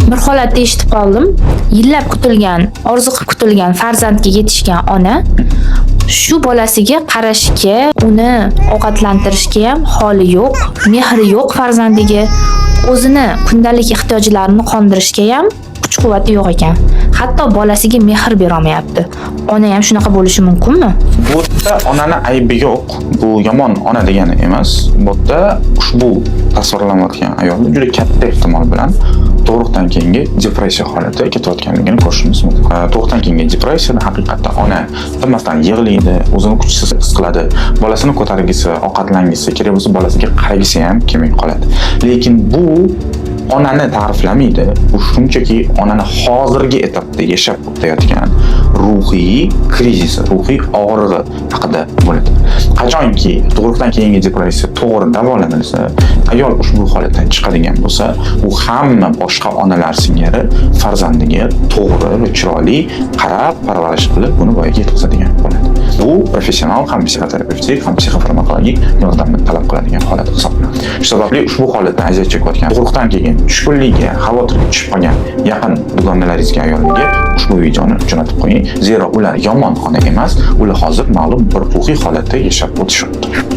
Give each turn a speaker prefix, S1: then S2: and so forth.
S1: Bir holatda eshitib qoldim. Yillab kutilgan, orzu qilib kutilgan farzandga yetishgan ona shu bolasiga qarashga, uni ovqatlantirishga ham holi yo'q, mehri yo'q farzandiga, o'zini kundalik ehtiyojlarini qondirishga ham kuch-quvvati yo'q ekan. Hatto bolasiga mehr berolmayapti. Ona ham shunaqa bo'lishi mumkinmi?
S2: Bu yerda onani aybi yo'q. Bu yomon ona degani emas. Bu yerda ushbu tasvirlanayotgan ayolda juda katta ehtimol bilan tug'ruqdan keyingi depressiya holati ketayotganligini ko'rishimiz mumkin. Tug'ruqdan keyingi depressiyada haqiqatda ona tinmasdan yig'laydi, o'zini kuchsiz his qiladi, bolasini ko'targisi, ovqatlangisi, kerak bo'lsa bolasiga qaragisi ham kelmay qoladi. Lekin bu onani ta'riflamaydi. Bu shunchaki onani hozirgi etapda yashab o'tayotgan ruhiy krizisi, ruhiy og'rig'i haqida bo'ladi. Qachonki tug'ruqdan keyingi depressiya to'g'ri davolanilsa, ayol ushbu holatdan chiqadigan bo'lsa, u hamma boshqa onalar singari farzandiga to'g'ri va chiroyli qarab, parvarish qilib, buni voyaga yetkazadigan bo'ladi. Bu professional ham psixoterapevtik, ham psixofarmakologik yordamni talab qiladigan holat hisoblanadi. Shu sababli ushbu holatdan aziyat chekayotgan, tug'ruqdan keyin tushkunlikka, xavotirga tushib qolgan yaqin dugonalaringizga, ayollarga ushbu videoni jo'natib qo'ying. Zero ular yomon ona emas, ular hozir ma'lum bir ruhiy holatda yashab o'tishyapti.